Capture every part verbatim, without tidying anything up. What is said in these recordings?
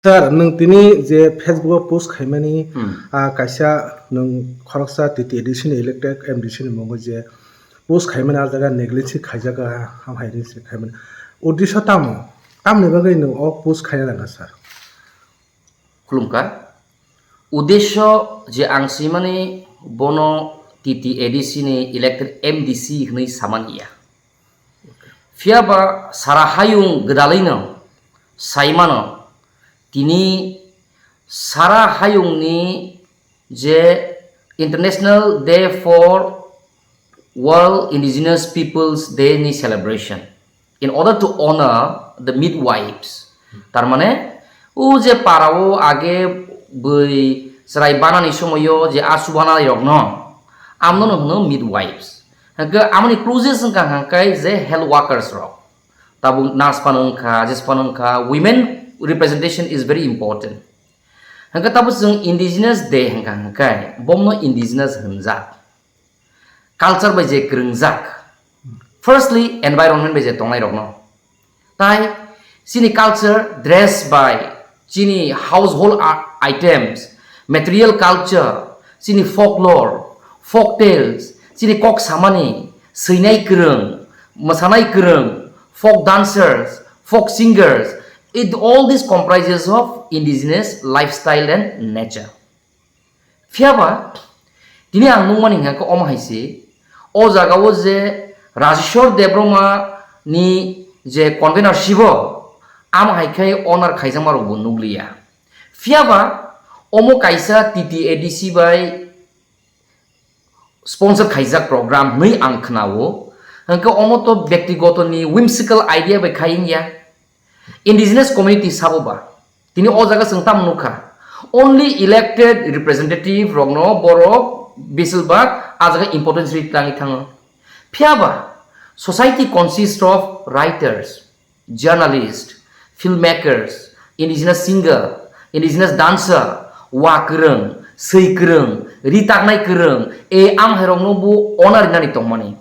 Sir, nwng tini je Facebook o post khaimani, Hmm. ah, kaisa nwng khoroksa T T A D C ni elected M D C ni mungwi je post khaimani, ah jaga negligence khaijak, ah, ham hai ring se khaimani. Uddesho tamo? Tamoni bagwi nwng o post khaina nangkha, sir? Khulumkha. Uddesho je ang swimani bono T T A D C ni elected M D C hwnwi samani ya. Phiya ba sara hayung gwdalwino saimano, tini sara hayungni je International Day for World Indigenous Peoples Day ni celebration in order to honor the midwives. Tar mane, o je parao age bwi chwrai banani somoio je achubanai rokno, amno no hwno midwives. Hwnkhe amoni closest wngkha hwnkhe je health workers rok. Tabuk nurse phano wngkha, je phano wngkha, women representation is very important. Hwnkhe tabuk chwng indigenous day hwnkha hwnkhe, bomno indigenous hwnjak. Culture bai je kwrwngjak. Firstly, environment bai je tongnai rokno. Tai chini culture, dress bai, chini household a-, items, material culture, chini folklore, folk tales, chini kok samani, swinai kwrwng, mwsanai kwrwng, folk dancers, folk singers, it, all this comprises of indigenous lifestyle and nature. Phiya ba, tini ang nukmani hwnkha khe omo hai se, o jaga o je Rajeshwar Debbarma ni je convener sibo, amo hai khe honor khaijakma rok bo nukliya. Phiya ba, omo kaisa T T A D C bai sponsor khaijak program hwnwi ang khwnao, hwnkhe omo to byaktigoto ni whimsical idea bai khai wngya. Indigenous community sabo ba, tini o jaga chwng tamo nukha, only elected representative rokno borok besibak a jaga importance ri tangwi thango. Phiya ba, society consists of writers, journalist, filmmakers, indigenous singer, indigenous dancer, wa kwrwng, swi kwrwng, ri taknai kwrwng, e amhairokno bo honor rinani tongmani.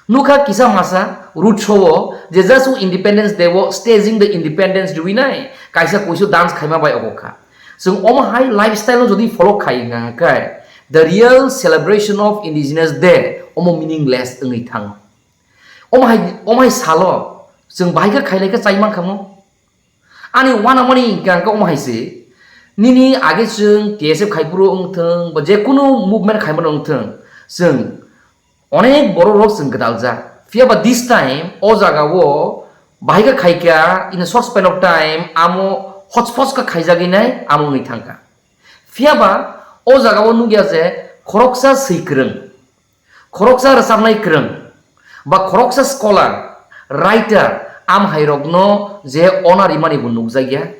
Nukha kisa masa road show o je just o Independence Day o staging the Independence riwi nai kaisa kuisu dance khaima bai ogo kha. Chwng omo hai lifestyle no jodi follow khai hwnkha hwnkhe the real celebration of Indigenous Day omo meaningless wngwi thango. Omo hai, omo hai salo chwng bahai khe khailai khe chai mankha mo? Ani uanamani hwnkha hwnkhe omo hai se, nini age chwng T S F khai phuru wng thung, ba je kunu movement khai mano wng thung, chwng onek borok rok chwng gwdaljak. Phiya ba this time o jaga o bahai khe khai kha, in a short span of time amo hotspot khe khaijagwi nai amo wngwi thang kha. Phiya ba o jaga o nukya je khoroksa swi kwrwng, khoroksa rwchapnai kwrwng, ba khoroksa scholar, writer, amhairokno je honor rimani bo nukjakya.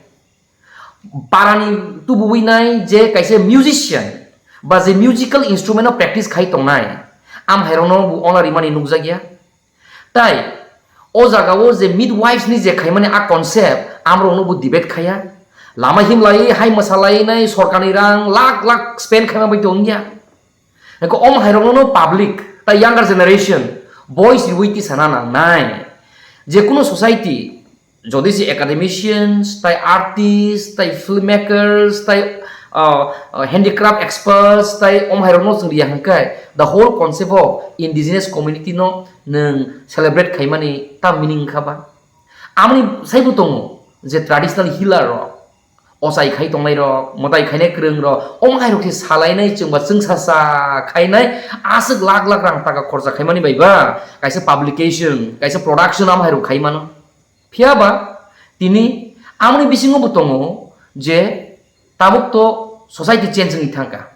Parani tubuwi nai je kaisa musician, ba je musical instrument no practice khai tongnai, amhairokno bo honor rimani nukjakya. Tai o jaga o je midwives ni je khaimani a concept, amrokno bo debate khaiya. Lama himlai, hai mwsalainai, sorkarni rang lakh lakh spend khaima bai tongya. Eko om hairokno no public, tai younger generation, voice riwi tisana nangnai. Je kuno society, jodi se academicians, tai artists, tai filmmakers, tai, uh, uh, handicraft experts, tai om hairokno chwng riya hwnkhe, the whole concept of indigenous community no nwng celebrate khaimani ta meaning wngkha ba? Amoni saibo tongo je traditional healer rok, ochai khai tongnai rok, mwtai khainai kwrwng rok, omo hai rok se salainai chwng ba chwngsa sa khainai, aswk lakh lakh rang taka khorcha khaimani bai ba kaisa publication, kaisa production amo hai rok khai mano. Phiya ba tini amoni bisingo bo tongo je tabuk to society change wngwi thangkha.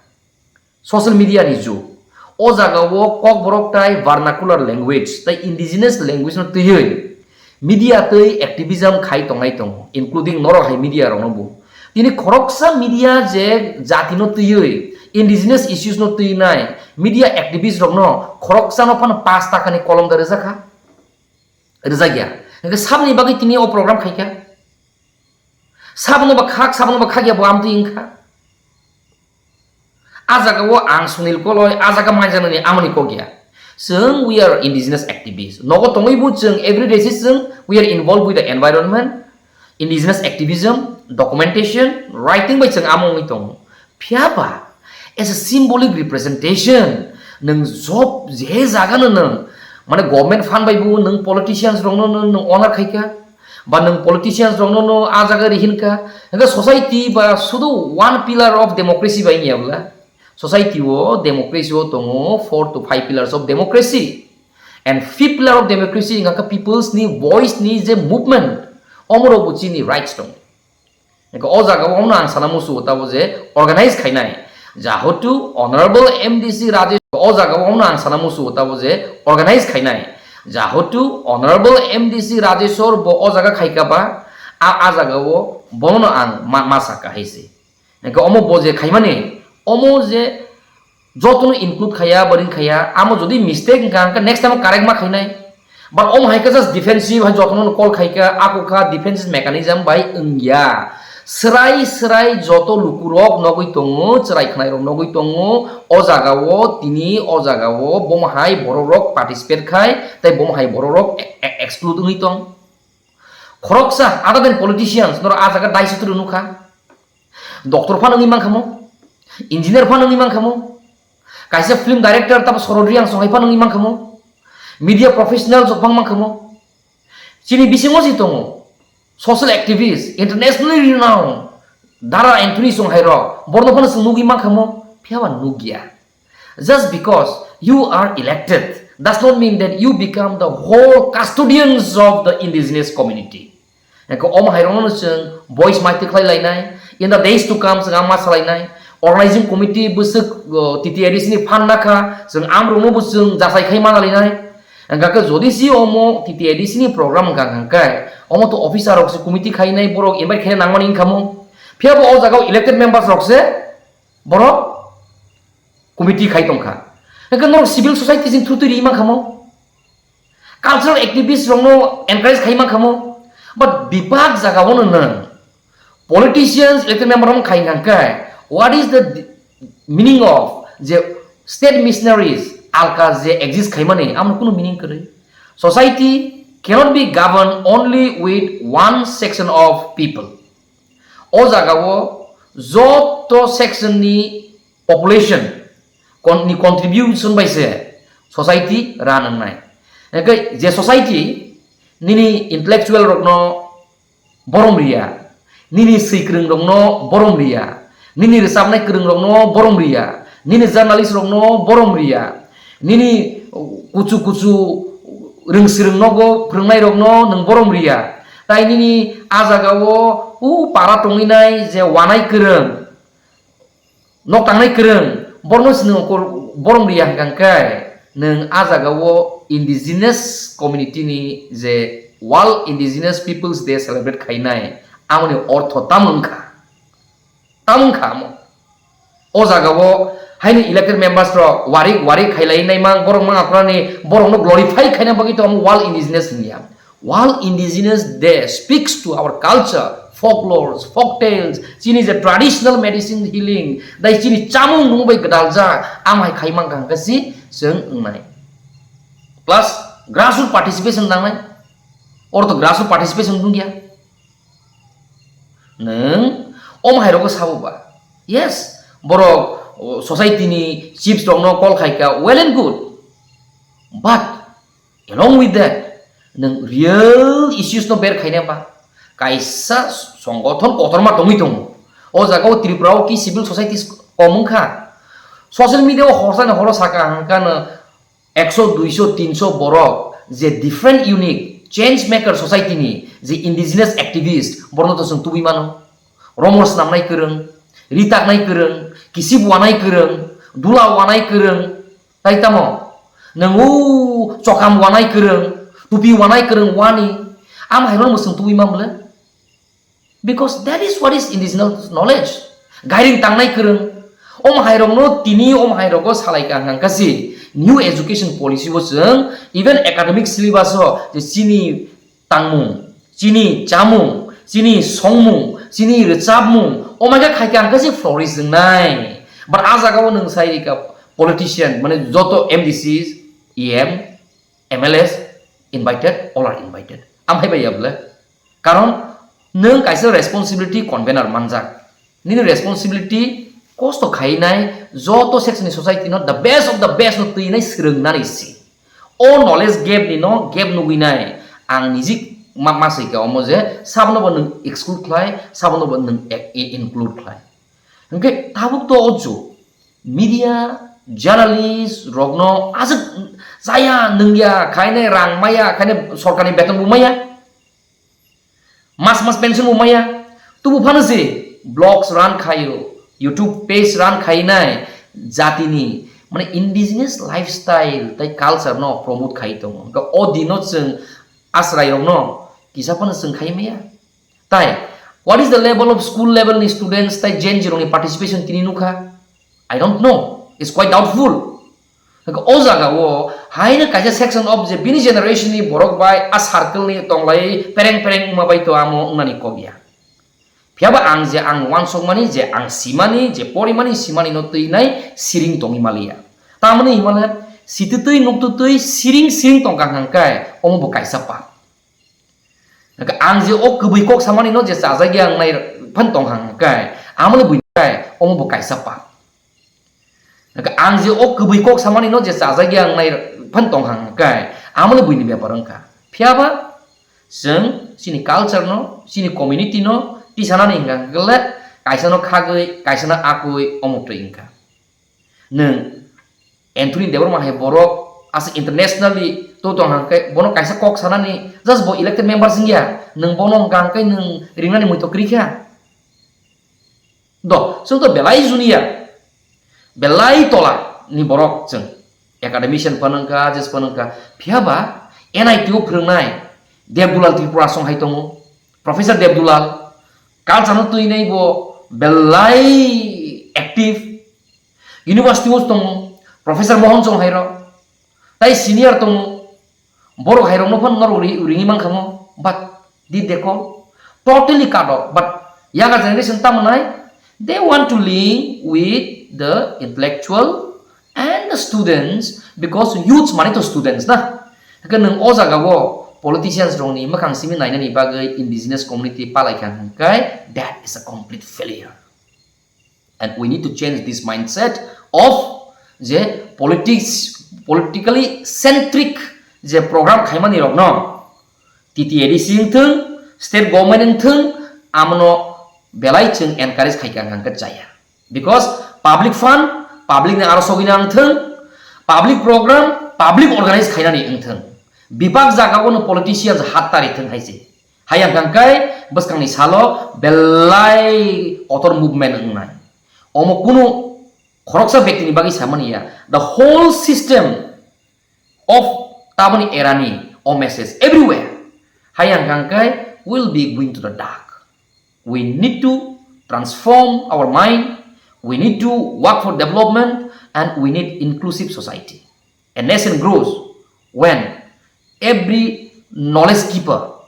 Social media ni jug. O jaga o Kokborok tai vernacular language tai indigenous language no twiwi media twi activism khai tongnai tongo, including norok hai media rok no bo. Tini khoroksa media je jati no twiwi, indigenous issues no twinai media activist rok no khoroksa no phano paanch taka ni kolom da rwjakha, rwjakya. Hwnkhe saboni bagwi tini o program khaikha. Saboni ba khak, saboni ba khakya bo amtwi wngkha. A jaga o ang Sunil Koloi, a jaga manjanani amoni kok ya. Chwng we are indigenous activists. Nogo tongwi bo chwng every day se chwng we are involved with the environment. Indigenous activism, documentation, writing bai chwng amo wngwi tongo. Phiya ba, as a symbolic representation, nwng job je jaga no nwng, mane government fund bai bo nwng politicians rokno no nwng honor khaikha, ba nwng politicians rokno no a jaga rihin kha, hwnkhe society ba sudu one pillar of democracy bai wngya bwla. Society o democracy o tongo four to five pillars of democracy. And fifth pillar of democracy wngkha khe people's ni voice ni je movement, omoro bo chini rights tongo. Eko o jaga o no ang sana musu tabo je organize khainai. Jahotu Honorable M D C Rajesh o jaga o no ang sana musu tabo je organize khainai. Jahotu Honorable M D C Rajeshwar bo o jaga khaika ba a, a jaga o bono no ang ma, ma saka hai se. Eko omo bo je khaimani, omo je jotono include khaya, boring khaya, amo jodi mistake wngkha, hwnkhe next time correct ma khainai. But omo hai khe just defensive, hai jotono call khaikha, ako kha defensive mechanism bai wngya. Srai srai joto lukurok nogwi tongo, chwrai khwnairok nogwi tongo, o jagao, tini o jagao, bomo hai bororok participate khai, tei bomo hai bororok e-, e-, exclude wngwi tong. Khoroksa, other than politicians, norok a jaga dai sutru nukha. Doctor phano wngwi mankha mo, engineer phano wngwi mankha mo, kaisa film director tamo Sorod Reang songhai phano wngwi mankha mo, media professional rok bang mankha mo. Chini bisingo si tongo, social activist, internationally renowned, Dara Anthony songhai rok, borno phano chwng nugwi mankha mo, phiya ba nugya. Just because you are elected does not mean that you become the whole custodians of the indigenous community. Eko omo hai rokno chwng voice maitwi khlai lainai. In the days to come, chwng ama salai nai. Organizing committee bwswk, uh, T T A D C ni phan nakha, chwng am rokno bo chwng jasai khai mana lainai. Hwnkha khe jodi si omo T T A D C ni program hwnkha hwnkha khe, omo to officer rok se committee khainai, borok invite khaina nangmani wngkha mo. Phiya bo o jaga o elected members rok se borok committee khai tongkha. Hwnkhe norok civil society sing through twi ri mankha mo. Cultural activist rokno encourage khai mankha mo. But bebak jaga o no nwng politicians, elected member rok khai hwnkha khe, what is the di-, meaning of je state missionaries alka je exist khaimani, amno kunu meaning kwrwi. Society cannot be governed only with one section of people. O jaga o joto section ni population kon-, ni contribution bai se society run wngnai. Hwnkhe je society nini intellectual rokno borom riya, nini swi kwrwng rokno borom riya, nini rwchapnai kwrwng rokno borom riya, nini journalist rokno borom riya, nini kuchu kuchu rwng swrwng nogo phwrwngnai rokno nwng borom riya, tai nini a jaga o u para tongwi nai je wanai kwrwng, nok tangnai kwrwng, borno se nwng kor-, borom riya hwnkha khe, nwng a jaga o indigenous community ni je World Indigenous Peoples Day celebrate khainai, amoni ortho tamo wngkha? Tamo wngkha amo? O jaga o haino elected members rok warik warik khailai nai mang, borok mang akurani borokno glorify khaina bagwi to amo World Indigeness hwnliya. World Indigenous Day speaks to our culture, folklores, folk tales, chini je traditional medicine healing, dai chini chamung nung bai gwdaljak, amhai khai mankha hwnkhe si chwng wngnai. Plus, grassroot participation nangnai. Oro to grassroot participation nungya. Nwng omhai rogo sabo ba? Yes, borok, o, society ni chiefs rokno call khaika, well and good. But along with that, nwng real issues no ber khaina ba? Kaisa songothon kotorma tongwi tongo. O jaga o Tripura o ki civil societies kom wngkha? Social media o horsa ni horo saka hwnkha no ekso, duiso, tinso borok je different unique change maker society ni je indigenous activist, borokno to chwng tubui mano. Romor snamnai kwrwng, ri taknai kwrwng, kisip wanai kwrwng, dula wanai kwrwng, tai tamo? Nwng o chokam wanai kwrwng, tupi wanai kwrwng wani, am hai rokno chwng tubui man bwle? Because that is what is indigenous knowledge. Gairing tangnai kwrwng. Om hai rokno tini om hai rogo salai ka hang kasi new education policy bo chwng even academic syllabus o je chini tangmung, chini chamung, chini songmung, chini rwchapmung, o mai kha khai ka hang kasi flourish wngnai. But a jaga o nwng sai rika politician, mane joto M D Cs, E M, M L As invited, all are invited. Am hai bai ya bwle? Karon Nwng kaisa responsibility convener manjak. Nini responsibility kosto khainai joto section ni society no the best of the best no twinai swrwngnani si. O knowledge gap ni no gap nugwinai ang nijik ma-, masai ka omo je sabono bo nwng exclude khlai, sabono bo nwng e-, e-, include khlai. Hwnkhe tabuk to o jug media, journalist rokno aswk chaya nungya, khainai rang maya, khainai sorkarni beton bo maya. Mas mas pension bo maya. Tubu phano se blogs run khaio, YouTube page run khainai jatini, mane indigenous lifestyle tai culture no promote khai tongo. Hwnkhe o dino chwng asrai rokno kisa phano chwng khai maya. Tai, what is the level of school level ni students tai Gen Z rokni participation tini nukha? I don't know. It's quite doubtful. Hwnkhe o jaga o haino kaisa section of je bini generation ni borok bai a circle ni tonglai pereng pereng wngma bai to amo wngnani kok ya. Phiya ba ang je ang wansokmani, je ang simani, je porimani, simani no twinai siring tongwi maliya. Tamoni himale sititwi nuktutwi siring siring tongkha hwnkhe omo bo kaisa pap. Hwnkhe ang je o kwbwi kok samani no je chajagya wngnai phan tongkha hwnkhe amoni buini kai omo bo kaisa pap. Hwnkhe ang je o kwbwi kok samani no je chajagya wngnai phan tongkha hwnkhe amoni buini bepar wngkha. Phiya ba chwng chini culture no, chini community no tisanani hwnkha hwnkhe le kaisa no khagwi, kaisa no akwi omo twi wngkha. Nwng Anthony Debbarma hai borok aswk internationally to tong hwnkhe bono kaisa kok sanani just bo elected member wngya, nwng bono hwnkha hwnkhe nwng ringnani muitok kwrwi kha. Do, chwng to belai junior, belai tola ni borok chwng. Academician phano wngkha, judge phano wngkha. Phiya ba N I T o phwrwngnai Deb Dulal Tripura song hai tongo. Professor Deb Dulal, culture no twinai bo belai active. University o tongo, Professor Mohan Chong hai rok. Tai senior tongo, borok hai rokno phano norok ri-, ringwi mankha mo, but did they call? Totally cut off. But younger generation tamo nai, they want to link with the intellectual and the students, because youths mane to students na. Hwnkhe nwng o jaga o politicians rokni mwkhang simi nainani bagwi indigenous community palai kha hwnkhe that is a complete failure. And we need to change this mindset of je politics, politically centric je program khaimani rokno T T A D C wngthwng, state government wngthwng, amono belai chwng encourage khaikha hwnkhe chaya. Because public fund, public ni aro sogwina wngthwng, public program, public organize khainani wngthwng. Bebak jaga o no politicians hat tari thwng hai se. Hayang kang kai bwskangni salo belai kotor movement wngnai. Omo kunu khoroksa bektini bagwi samani ya. The whole system of taboni erani o message everywhere. Hayang kang kai will be going to the dark. We need to transform our mind. We need to work for development and we need inclusive society. A nation grows when every knowledge keeper,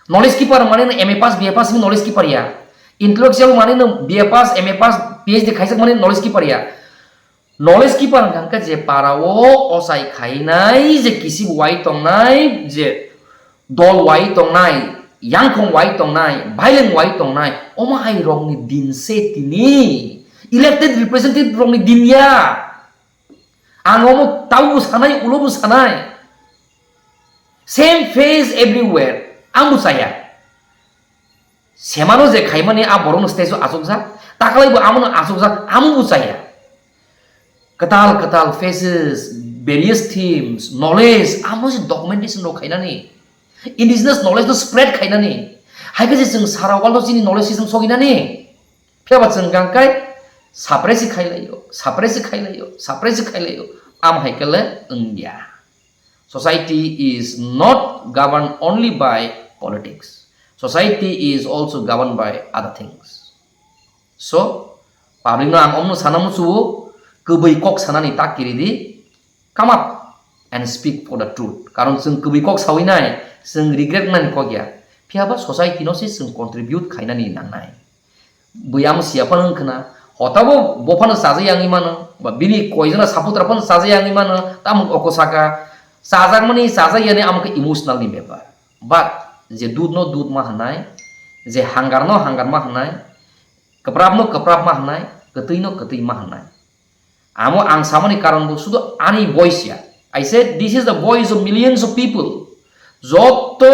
knowledge keeper mane no M A pass, B A pass ni knowledge keeper ya. Intellectual mane no B A pass, M A pass, P H D khaijak mane knowledge keeper ya. Knowledge keeper hwnkha khe je para o ochai khainai je kisib wai tongnai, je dol wai tongnai, yangkhong wai tongnai, baileng wai tongnai, omo hai rokni din se tini elected representative rokni din ya. Ang omo tabukbo sanai, ulobo sanai. Same face everywhere. Ang bo chaya. Semano je khaimani a borokno stage o achukjak, taklai bo amono achukjak, amo bo chaya. Kwtal kwtal faces, various themes, knowledge, amo se documentation rok khainani. Indigenous knowledge no spread khainani. Hai khe je chwng sara world o chini knowledge se chwng soginani. Phiya ba chwng kang kai suppress khailaio, suppress khailaio, suppress khailaio. Am hai khe le wngya. Society is not governed only by politics. Society is also governed by other things. So, public no ang omno sana musuo, kwbwi kok sanani tak kiri di, come up and speak for the truth. Karon chwng kwbwi kok sawi nai, chwng regret nani kok ya. Phiya ba society no se chwng contribute khainani nangnai. Bui amo siya phano wngkhwna, hotabo bo phano chajak yangwi mano, ba bini koijona supporter phano chajak yangwi mano, tamo oko saka, chajakmani chajakyani amo khe emotional ni bepar. But je dud no dud ma hwnai, je hangarno hangarma hwnai, kwprapno kwprapma hwnai, kwtwino kwtwima hwnai. Amo ang samani karon bo sudu ani voice ya. I said, this is the voice of millions of people. Joto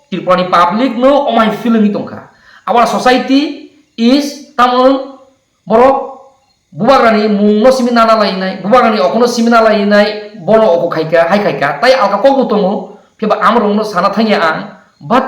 Tripurani public no omai feeling tongkha. Our society is tamon borok bubagrani mungno simi nana lainai, bubagrani okono simi nana lainai, bono oko khaika, hai khaika, tai alka kokbo tongo, phiba amrokno sana thangya ang, but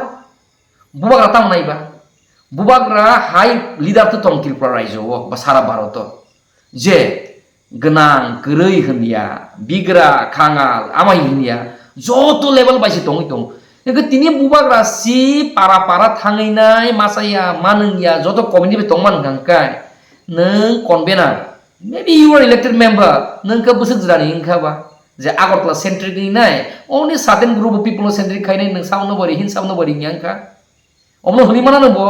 bubagra tamo naiba, bubagra hai leader to tong Tripura raijo o ba sara Bharat o, je gwnang kwrwi hwnya, bigra khangal amai hwnya, joto level bai se tongwi tongo. Hwnkhe tini bubagra si para para thangwi nai, masa ya, manung ya, joto community bai tongma hwnka hwnkhe nwng convener, maybe you are elected member, nwng khe bwswk jwrani wngkha ba, je Agartala centric wngwi nai, only certain group of people centric khainai, nwng sabono bari hin, sabono bari wngya wngkha. Omono hwnwi mano nangbo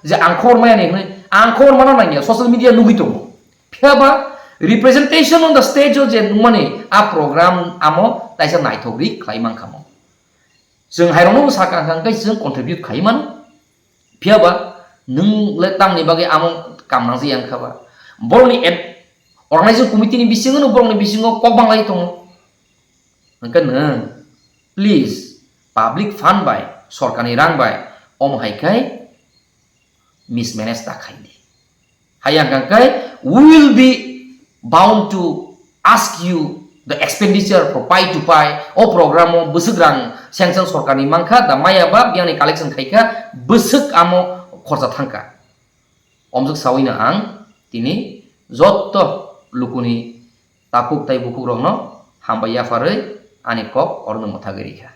je ang khobor maya ni hwnwi, ang khobor mana nangya, social media nugwi tongo. Phiya ba representation on the stage o je nungmani a program amo taisa naithok ri khlai mankha mo. Chwng hairokno bo sakha hwnkha hwnkhe chwng contribute khai mano. Phiya ba nwng le tamni bagwi amo kam nangjakya wngkha ba? Borokni ad-, organizing committee ni bisingo no borokni bisingo kok banglai tongo. Hwnkhe nwng, please, public fund bai, sorkarni rang bai, omo hai khai mismanage ta khai di. Hai ang kang khai, we will be bound to ask you the expenditure for pai to pai, o program o bwswk rang sanction sorkarni mankha, da maya ba biyangni collection khaikha, bwswk amo khorcha thangkha. Omswk sawino ang tini jotto lukuni takhuk tai bukhukrokno hambai yapharwi ani kok orono mwthagwi rikha.